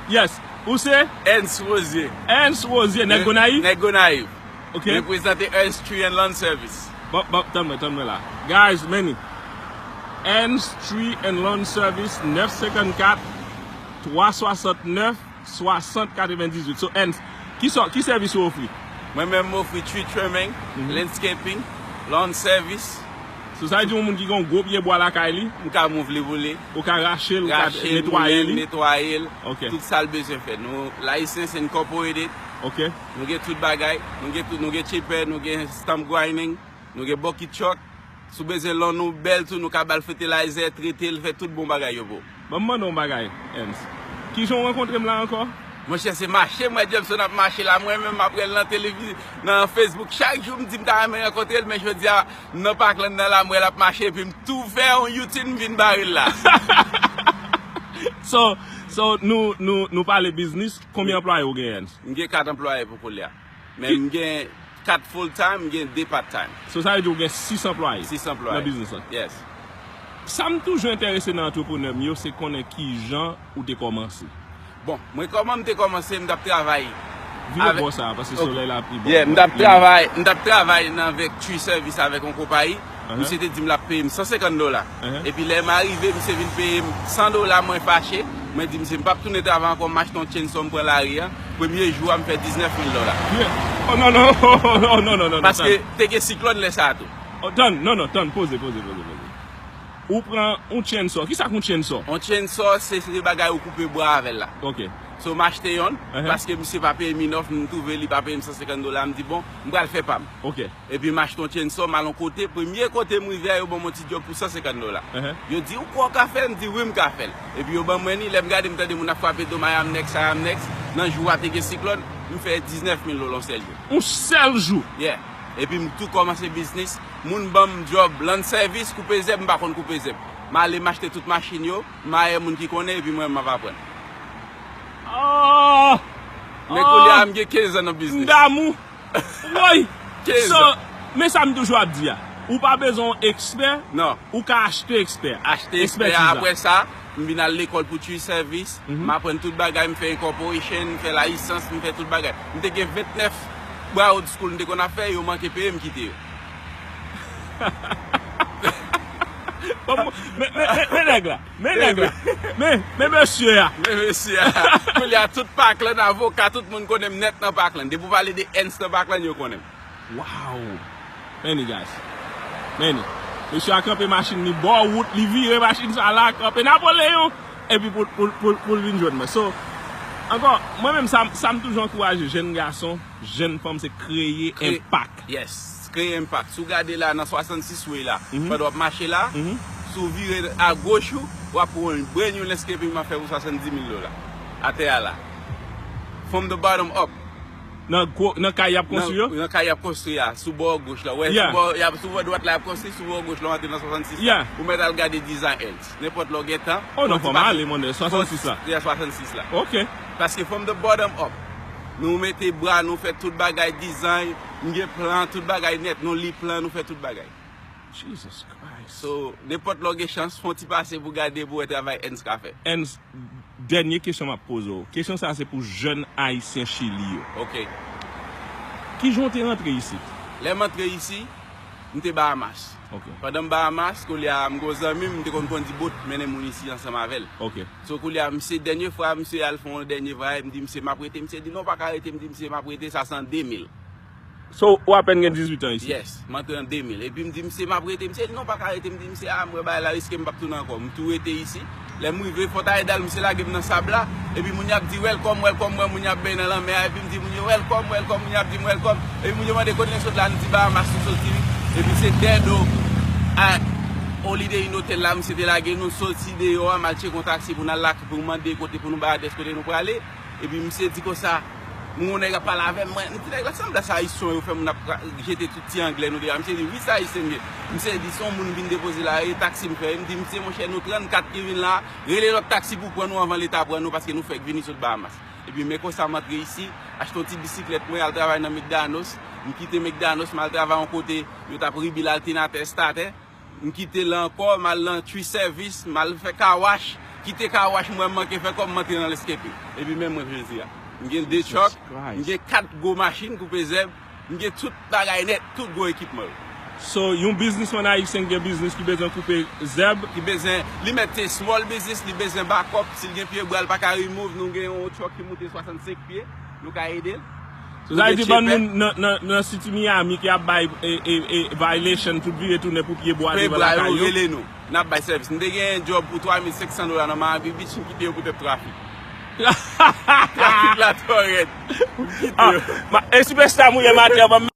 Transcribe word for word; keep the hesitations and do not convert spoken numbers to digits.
Yes. Ou se? Ernst Rosier. Ernst Rosier, nèg Gonayiv? Nèg Gonayiv. Ok. Reprezante Ernst Tree and Lawn Service. Bon, bon, tann mwen, tann mwen la. Guys, men ni. Ernst Tree and Lawn Service, nèf senkannkat, twa swasantnèf, swasant katrevendizuit. So, Ernst, ki sò, ki sèvis ou ofri? Mwen menm, m ofri tree trimming, landscaping, lawn service. So, sa vle di yon moun ki gen yon gwo pye bwa lakay li? M ka mouv li pou li. Ou ka rache l, ou ka netwaye li? Rache l, moulen l, netwaye l. Ok. Tout sa l bezwen fè. Nou, License Incorporated. Ok. Nou gen tout bagay. Nou gen tout, nou gen chipper, nou gen stump grinding, nou gen bucket truck. Si w bezwen lawn ou bèl tou, nou ka ba l fertilizer, trete l, fè tout bon bagay yo pou ou. Ban m mande w yon bagay, Ernst. Kijan w rankontre m la ankò? Monchè, se mache m wè Jebson ap mache la. Mwen menm, m ap wè l nan televiz-, nan Facebook. Chak jou, m di m ta renmen rankontre l, men jodi a, m nan Parkland nan la, m wè l ap mache, epi m tou fè yon U-turn, m vin bare l la. So, so, nou, nou, nou pale biznis. Konbyen anplwaye w gen, Ernst? M gen kat anplwaye pou koulye a. Men m gen kat full time, m gen de part time. So, sa vle di w gen sis anplwaye nan biznis lan? Sis anplwaye. Yes. Sa m toujou enterese nan antreprenè m yo, se konnen kijan ou te kòmanse. Bon, mwen, kòman m te kòmanse, m t ap travay. Vire bò sa, paske solèy la pi bò. Yeah, m t ap travay, m t ap travay nan, avèk Tree Service, avèk yon konpayi. Misye te di m l ap peye m san senkant dola. Epi lè m arive, misye vin peye m san dola, mwen fache. Mwen di misye, m p ap tounen travay ankò, m achte yon chainsaw, m pran lari a. Premye jou a, m fè diznèf mil dola. Yeah. Oh, non, non, non, non, non, non, non. Paske te gen siklòn lè sa a tou. Oh, tann, non, non, tann, poze, poze, poze, poze. Ou pran yon chainsaw. Kisa k yon chainsaw? Yon chainsaw, se, se bagay ou koupe bwa avè l la. Ok. So, m achte yonn, paske misye pa peye m enough, m twouve li pa peye m san senkant dola, m di, bon, m pral fè pa m. Ok. Epi m achte yon chainsaw, m al yon kote, premye kote m rive a, yo ban m yon ti djòb pou san senkant dola. Yo di, ou kwè w ka fè l? M di, wi, m ka fè l. Epi yo ban mwen li, lè m gade, m tande moun ap frape do, I am next, I am next. Nan jou a te gen siklòn, m fè diznèf mil dola yon sèl jou. Yon sèl jou? Yeah. Epi m tou kòmanse biznis. Moun ban m djòb, land service, koupe zèb, m pa konn koupe zèb. M ale, m achte tout machin yo, m ayè moun ki konnen, epi mwen, m ap aprann. Ah! Men kounye a, m gen kenz an nan biznis. M damou. Woy! Kenz an. So, men sa m toujou ap di a. Ou pa bezwen yon ekspè. Non. Ou ka achte ekspè. Achte ekspè a, apre sa, m vin al lekòl pou Tree Service. M aprann tout bagay, m fè incorporation, m fè layisans, m fè tout bagay. M te gen ventnèf bwa old school m te konn ap fè, yo manke peye m kite yo. Bon, men, men, men, men nèg la. Men nèg la. Men, men mesye a. Men mesye a. Kounye a, tout Parkland, avoka, tout moun konnen m nèt nan Parkland. Depi w pale de Ernst nan Parkland, yo konnen m. Wow! Men ni, guys. Men ni. Mesye a kanpe machin li bò wout, li vire machin sa la, kanpe Napoleyon, epi pou, pou, pou, pou l vin jwenn mwen. So, ankò, mwen menm, sa, sa m toujou ankouraje jèn gason, jèn fanm, se kreye enpak. Yes. Kreye enpak. Si w gade la nan swasannsis Way la, pandan w ap mache la, si w vire agoch ou, w ap wè yon brand new landscaping m ap fè pou swasanndis mil dola. Atè a la. From the bottom up. Nan gwo, nan kay y ap konstwi yo? Nan, nan kay y ap konstwi a, sou bò goch la. Wè, sou bò, y ap, sou bò dwat la y ap konstwi, sou bò goch la, w antre nan swasannsis la. Ou mèt al gade Design Else. Nenpòt lè w gen tan. Oh, non, fò m ale, monchè, swasannsis la. Yeah, swasannsis la. Ok. Paske from the bottom up, nou mete bra, nou fè tout bagay, design, m gen plan, tout bagay nèt, nou li plan, nou fè tout bagay. Jesus Christ. So, nenpòt lè w gen chans, fè yon ti pase pou gade, pou wè travay Ernst ka fè. Ernst, dènye kesyon m ap poze w. Kesyon sa a se pou jèn ayisyen Chili yo. Ok. Kijan w te rantre isit? Lè m antre isi, m te Bahamas. Ok. Pandan m Bahamas, koulye a, m gen yon zanmi m, m te konn kondi bot, mennen moun isi ansanm avè l. Ok. So, koulye a, misye, dènye fwa, misye al fè yon dènye vwayaj, m di misye, m ap rete, misye di, non, w pa ka rete, m di misye, m ap rete, sa se an de mil. So, ou apèn gen dizuit an isi? Yes, m antre an de mil. Epi m di misye, m ap rete, misye di, non, w pa ka rete, m di misye, a, m wè bagay la riske, m p ap tounen ankò. M tou rete isi. Lè m rive Fòtayidal, misye lage m nan sab la. Epi moun yo ap di, welcome, welcome, m wè moun yo ap benyen nan lanmè a. Epi m di moun yo, welcome, welcome, moun yo ap di m welcome. Epi moun yo mande kote nou sot la, nou di Bahamas nou soti. Epi se dèdo a Holiday Inn Hotel la, misye te lage nou, soti deyò a, m al tcheke yon taksi pou n al la, pou mande kote pou nou bay adrès kote nou prale. Epi misye di konsa, m wè yon nèg ap pale avè m, mwen, m di nèg la sanble se Ayisyen yo fè moun ap pra-, jete tout ti anglè nou deyò. Misye di, wi, se Ayisyen m ye. Misye di, se yon moun m vin depoze la, e taksi m fè. M di, misye, monchè, nou trannkat ki vin la, rele lòt taksi pou pran nou anvan Leta pran nou, paske nou fèk vini sot Bahamas. Epi men konsa m antre isi, achte yon ti bisiklèt mwen, al travay nan McDonald's. M kite McDonald's, m al travay yon kote, yo t ap rebuild alternatè, starter. M kite la ankò, m al nan Tree Service, m al fè car wash. Kite car wash, mwen manke fè kòb, m antre nan landscaping. Epi men mwen jodi a. M gen de truck, m gen kat gwo machin koupe zèb, m gen tout bagay nèt, tout gwo ekipman yo. So, yon biznismann ayisyen ki gen biznis ki bezwen koupe zèb. Ki bezwen, li mèt se small business, li bezwen backup, si l gen pye bwa, l pa ka remove, nou gen yon truck ki moute swasannsenk pye, nou ka ede l. So, sa vle di bann moun nan, nan, nan City Miami ki ap bay e, e, e, violation tout vire tounen pou pye bwa devan lakay yo. Pye bwa yo rele nou. N ap bay sèvis. M te gen yon job pou twa mil senk san dola nan Miami Beach, m kite yo poutèt trafik. Trafik la twò rèd. M kite yo. E sipèsta mouye maten an, ban m